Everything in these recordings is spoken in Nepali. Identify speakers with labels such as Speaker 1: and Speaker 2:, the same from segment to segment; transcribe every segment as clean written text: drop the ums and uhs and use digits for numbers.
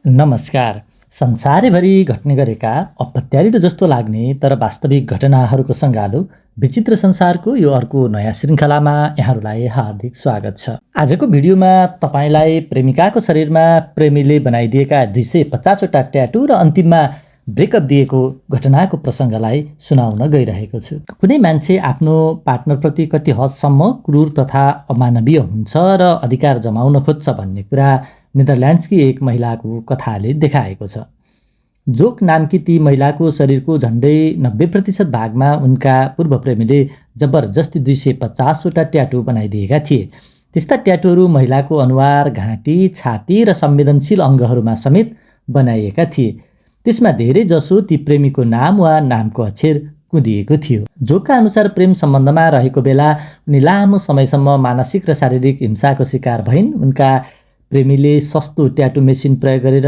Speaker 1: नमस्कार। संसारैभरि घट्ने गरेका अपत्यारिलो जस्तो लाग्ने तर वास्तविक घटनाहरूको सँगालो विचित्र संसारको यो अर्को नयाँ श्रृङ्खलामा यहाँहरूलाई हार्दिक स्वागत छ। आजको भिडियोमा तपाईँलाई प्रेमिकाको शरीरमा प्रेमीले बनाइदिएका 250वटा ट्याटु र अन्तिममा ब्रेकअप दिएको घटनाको प्रसङ्गलाई सुनाउन गइरहेको छु। कुनै मान्छे आफ्नो पार्टनरप्रति कति हदसम्म क्रूर तथा अमानवीय हुन्छ र अधिकार जमाउन खोज्छ भन्ने कुरा नेदरल्यान्ड्सकी एक महिलाको कथाले देखाएको छ। जोक नामकी ती महिलाको शरीरको झन्डै 90% भागमा उनका पूर्व प्रेमीले जबरजस्ती 250वटा ट्याटु बनाइदिएका थिए। त्यस्ता ट्याटुहरू महिलाको अनुहार, घाँटी, छाती र संवेदनशील अङ्गहरूमा समेत बनाइएका थिए। त्यसमा धेरै जसो ती प्रेमीको नाम वा नामको अक्षर कुँदिएको थियो। जोकका अनुसार प्रेम सम्बन्धमा रहेको बेला उनी लामो समयसम्म मानसिक र शारीरिक हिंसाको शिकार भइन्। उनका प्रेमीले सस्तो ट्याटु मेसिन प्रयोग गरेर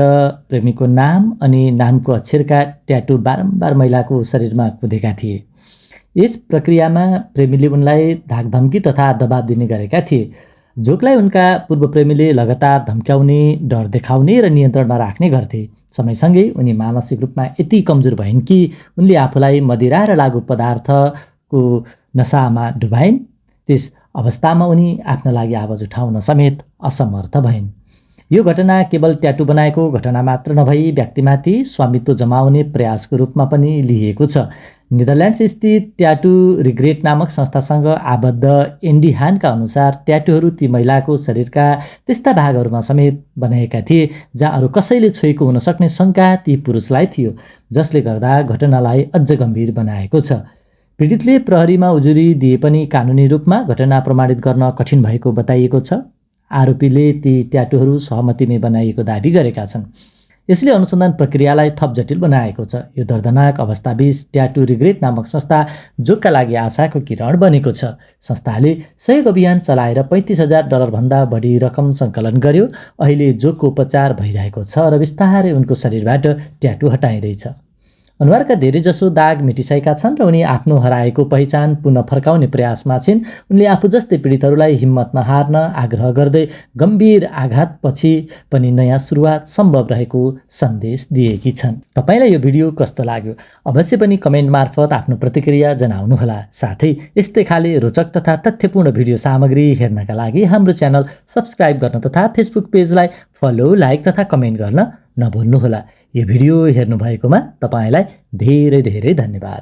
Speaker 1: प्रेमीको नाम अनि नामको अक्षरका ट्याटु बारम्बार महिलाको शरीरमा कुँदेका थिए। यस प्रक्रियामा प्रेमीले उनलाई धाकधम्की तथा दबाब दिने गरेका थिए। जोकलाई उनका पूर्व प्रेमीले लगातार धम्क्याउने, डर देखाउने र नियन्त्रणमा राख्ने गर्थे। समयसँगै उनी मानसिक रूपमा यति कमजोर भइन् कि उनले आफूलाई मदिरा र लागु पदार्थको नसामा डुबाइन्। त्यस अवस्थामा उनी आफ्ना लागि आवाज उठाउन समेत असमर्थ भइन्। यो घटना केवल ट्याटु बनाएको घटना मात्र नभई व्यक्तिमाथि स्वामित्व जमाउने प्रयासको रूपमा पनि लिइएको छ। नेदरल्यान्ड्स स्थित ट्याटु रिग्रेट नामक संस्थासँग आबद्ध एन्डी हानका अनुसार ट्याटुहरू ती महिलाको शरीरका त्यस्ता भागहरूमा समेत बनाएका थिए जहाँ अरू कसैले छोएको हुन सक्ने शङ्का ती पुरुषलाई थियो, जसले गर्दा घटनालाई अझ गम्भीर बनाएको छ। पीडितले प्रहरीमा उजुरी दिए पनि कानुनी रूपमा घटना प्रमाणित गर्न कठिन भएको बताइएको छ। आरोपीले ती ट्याटुहरू सहमतिमै बनाइएको दाबी गरेका छन्। यसले अनुसन्धान प्रक्रियालाई थप जटिल बनाएको छ। यो दर्दनाक अवस्थाबीच ट्याटु रिग्रेट नामक संस्था जोकका लागि आशाको किरण बनेको छ। संस्थाले सहयोग अभियान चलाएर $35,000 भन्दा बढी रकम सङ्कलन गर्यो। अहिले जोकको उपचार भइरहेको छ र बिस्तारै उनको शरीरबाट ट्याटु हटाइँदैछ। अनुहारका धेरैजसो दाग मेटिसकेका छन् र उनी आफ्नो हराएको पहिचान पुनः फर्काउने प्रयासमा छिन्। उनले आफू जस्तै पीडितहरूलाई हिम्मत नहार्न आग्रह गर्दै गम्भीर आघातपछि पनि नयाँ सुरुवात सम्भव रहेको सन्देश दिएकी छन्। तपाईलाई यो भिडियो कस्तो लाग्यो? अवश्य पनि कमेन्ट मार्फत आफ्नो प्रतिक्रिया जनाउनुहोला। साथै यस्तै खाले रोचक तथा तथ्यपूर्ण भिडियो सामग्री हेर्नका लागि हाम्रो च्यानल सब्स्क्राइब गर्न तथा फेसबुक पेजलाई फलो, लाइक तथा कमेन्ट गर्न नभुल्नुहोला। यो भिडियो हेर्नुभएकोमा तपाईलाई धेरै धेरै धन्यवाद।